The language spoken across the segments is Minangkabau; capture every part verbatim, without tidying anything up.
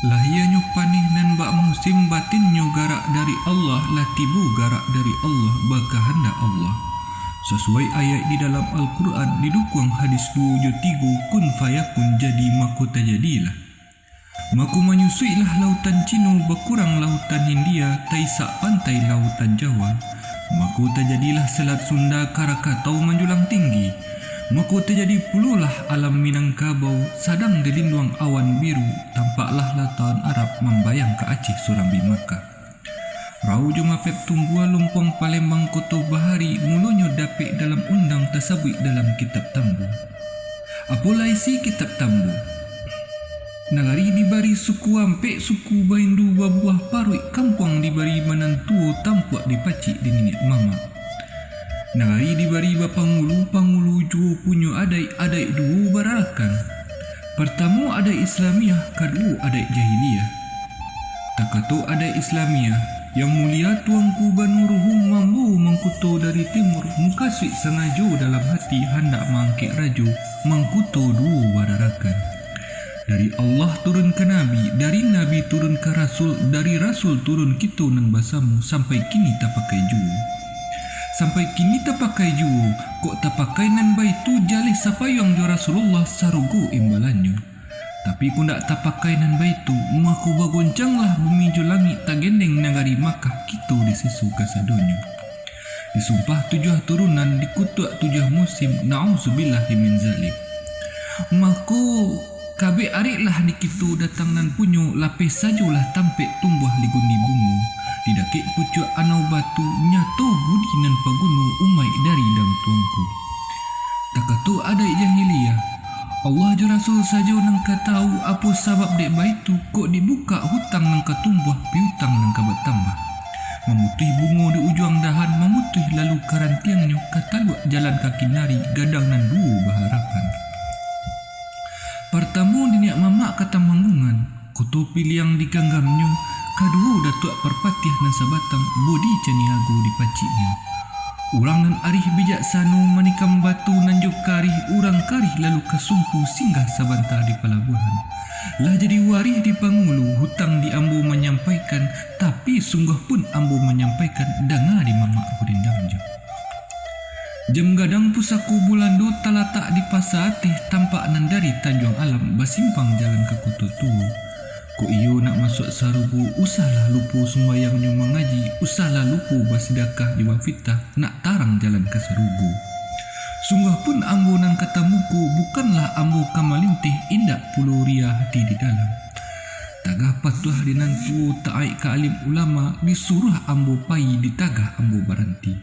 Lahianyo paneh nan bak musim, batinnyo garak dari Allah, lah tibo garak dari Allah, bakahandak Allah. Sasuai ayat di dalam Al-Quran, didukuang hadis duo jo tigo, kun fayakun, jadi mako tajadilah. Mako manyusuiklah lautan Cino, bakurang lautan Hindia, taisak pantai lautan Jawa. Mako tajadilah Selat Sunda, Karakatau manjulang tinggi. Mako tajadi pulolah alam Minangkabau, sadang dilinduang awan biru, tampaklah lautan Arab, mambayang ka Aceh Surambi Makkah. Rau jo Mapep tumbuah, lumpuang Palembang Koto Bahari, mulonyo dapek dalam undang, tasabuik dalam kitab Tambuah. Apolah isi kitab Tambuah? Nagari dibari suku ampek, suku baindu babuah paruik, kampuang dibari manantuo, tampuak dipacik di niniak mamak. Nagari dibari bapangulu, pangulu juo punyo adaik, adaik duo bararakan. Partamo adaik Islamiah, kaduo adaik Jahiliah. Takato adaik Islamiah, Yang Mulia Tuanku Banuruhum mambawo mangkuto dari timur, mukasuik sangajo dalam hati handak maangkek rajo, mangkuto duo bararakan. Dari Allah turun ka Nabi, dari Nabi turun ka Rasul, dari Rasul turun kito nan basamo, sampai kini tapakai juo. Sampai kini tapakai juo, kok tapakai nan baitu, jaleh sapayuang jo Rasulullah, sarugo imbalannyo. Tapi kok ndak tapakai nan baitu, mako bagoncanglah bumi jo langik, tagendeng nagari Makkah, kito diseso kasadonyo. Disumpah tujuah turunan, dikutuak tujuah musim, na'udzubillahi min zalik. Mako, kabek ariklah di kito datang nan punyo, lapeh sajolah tampek tumbuah ligundi bungo. Di dakek pucuak Anau Batu, nyato budi nan paguno, umaik dari dang tuangku. Takato adaik jahiliah, Allah jo Rasul sajo nan ka tahu, apo sabab dek baitu, kok dibukak hutang nan ka tumbuah, piutang nan ka batambah. Mamutuih bungo di ujuang dahan, mamutuih lalu ka rantiangnyo, ka taluak jalan ka kinari, gadang nan duo baharapan. Partamo niniak mamak ka Tamanggungan, Koto Piliang diganggamnyo, kaduo Datuak Parpatiah nan sabatang, bodi caniago dipaciknyo. Urang nan arih bijaksano manikam batu nan jo karih, urang karih lalu ka sumpu, singgah sabanta di palabuahan. Lah jadi warih di pangulu, hutang di ambo manyampaikan, tapi sungguah pun ambo manyampaikan, danga di mamak gurindam jo. Jam gadang pusako Bulando talatak di Pasa Ateh, tampak nan dari Tanjuang Alam, basimpang jalan ka Koto Tuo. Kok iyo nak masuak sarugo, usahlah lupo sumbayangnyo mangaji, usahlah lupo basidakah jo bafitah, nak tarang jalan ka sarugo. Sungguah pun ambo nan ka tamuko, bukanlah ambo ka malinteh, indak pulo riya hati di dalam. Tagah patuah di nan tuo, taat ka alim ulama, disuruah ambo payi, ditagah ambo baranti.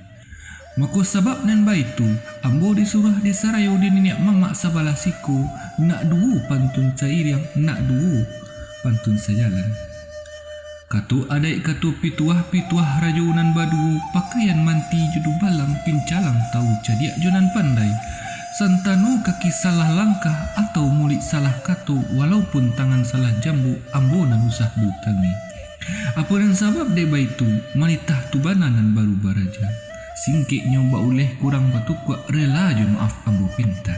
Mako sabab nan baitu, ambo disuruah disarayo di niniak mamak sabalah siko, nak duo pantun sairiang, nak duo pantun sajalan. Kato adaik kato pituah, pituah rajo nan baduo, pakaian manti jo dubalang, pincalang tawu cadiak jo nan pandai. Santano kaki salah langkah, atau muluik salah kato, walaupun tangan salah jambu, ambo nan usah diutangi. Apo nan sabab dek baitu, manitah tu bana nan baru baraja. Singkeknyo, bauleh kurang batukuak, rela jo maaf ambo pinta.